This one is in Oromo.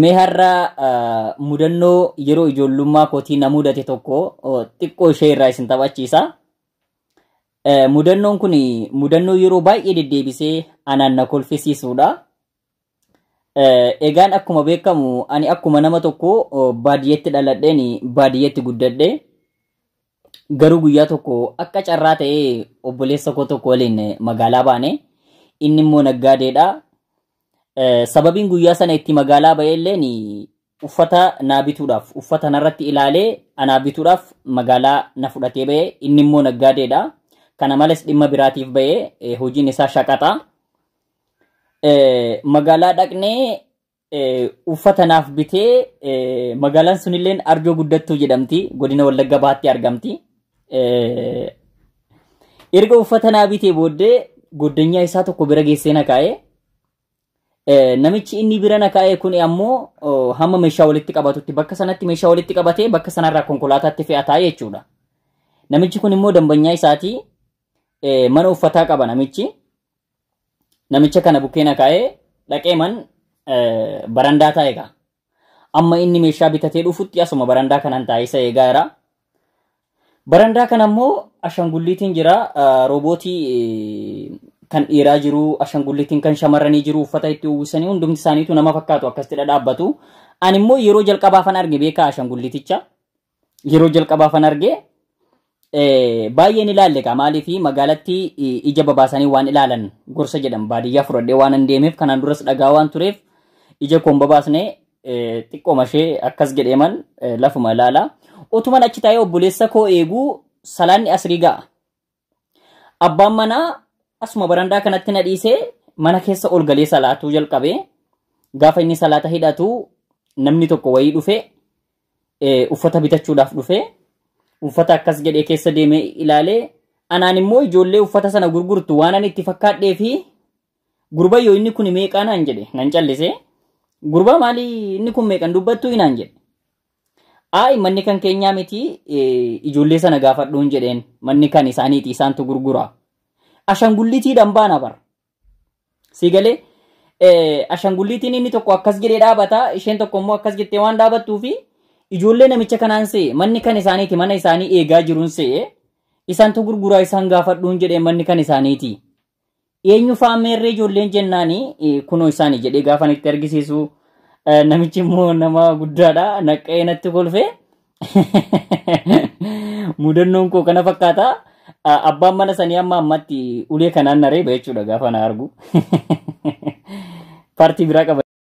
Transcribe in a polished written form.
Mee har'a mudannoo yeroo ijoollummaa kootii na mudate tokko xiqqoo ishee irraa isin taphachiisa. Mudannoon kun mudannoo yeroo baay'ee deddeebisee anaan na kolfisiisudha. Egaan akkuma beekamu ani akkuma nama tokko baadiyyeetti dhaladheen baadiyyeetti guddadhe. Garuu guyyaa tokko akka carraa ta'ee obboleessa koo tokko waliin magaalaa baane. Inni immoo naggaadeedha. Sababiin guyyaa sana itti magaalaa ba'e illeen uffata naa bituudhaaf, uffata narratti ilaalee anaa bituudhaaf magaalaa na fudhatee ba'e. Inni immoo naggaadeedha. Kana malees dhimma biraatiif ba'e, hojiin isaa shaqaxa. Magaalaa dhaqnee uffata naaf bitee, magaalaan sunilleen Arjoo Guddattuu jedhamti. Godina Wallagga Bahaatti argamti. Erga uffata naa bitee booddee goddanyaa isaa tokko bira geessee na kaa'e. Namichi inni bira na kaa'e kun ammoo hamma meeshaa walitti qabatutti bakka sanatti meeshaa walitti qabatee bakka sanarraa konkolaataatti fe'ataa jechuudha. Namichi kun immoo dambanyaa isaati. Mana uffataa qaba namichi. Namicha kana bukkee na kaa'ee dhaqee man barandaa taa'e egaa. Amma inni meeshaa bitatee dhufutti asuma barandaa kanan taa'ee isa eegaa jira. Barandaa kana immoo ashangulliitiin jira. Roobootii kan dhiiraa jiru, ashangulliitiin kan shamarranii jiru, uffata itti uwwisanii hundumti isaaniitu nama fakkaatu akkasitti dhadhaabbatu. Ani immoo yeroo jalqabaafan arge beekaa ashangulliiticha. Yeroo jalqabaafan arge baay'een ilaalle kaa, maaliif magaalatti ija babaasanii waan ilaalan gorsa jedhan baadiyyaa fudhadhee waan hin deemeef, kanaan duras dhagaa waan tureef ija koon babaasne, xiqqooma ishee akkas jedheeman lafuma ilaala. Otuman achi taa'ee obboleessa koo eeguu salaanni asrii ga'a. Abbaan manaa asuma barandaa kanatti na dhiisee mana keessa ol galee salaatuu jalqabee, gaafa inni salaata hidhatu namni tokko wayii dhufe, uffata bitachuudhaaf dhufe, uffata akkas jedhee keessa deemee ilaalee, anaan immoo ijoollee uffata sana gurgurtu waan ani itti fakkaadhee fi "Gurbayyoo, inni kun meeqaa?" naan jedhe. Nan callise. "Gurbaa, maali inni kun meeqan dubbattu?" naan jedhe. "Aayi, manni kan keenyaa miti, ijoollee sana gaafadhuun" jedheen, "manni kan isaaniiti, isaantu gurgura." Ashangulliitiidhaan baana bara. Si galee, ashangulliitiin inni tokko akkas jedhee dhaabata, isheen tokko immoo akkas jettee waan dhaabattuu fi ijoollee namicha kanaan se'e, manni kan isaaniiti, mana isaanii eegaa jiruun se'e, "Isaantu gurguraa, isaan gaafadhuun" jedhee, "manni kan isaaniiti. Eenyu fa'aa, meerree ijoolleen?" jennaani, "Kunoo isaanii" jedhee gaafa itti argisiisu, namichi immoo nama guddaadha, naqqa'ee natti kolfee. Mudannoon koo kana fakkaata. Abbaan mana sanii amma ammatti ulee kanaan na reeba jechuudha gaafa na argu. Paartii biraa qaba.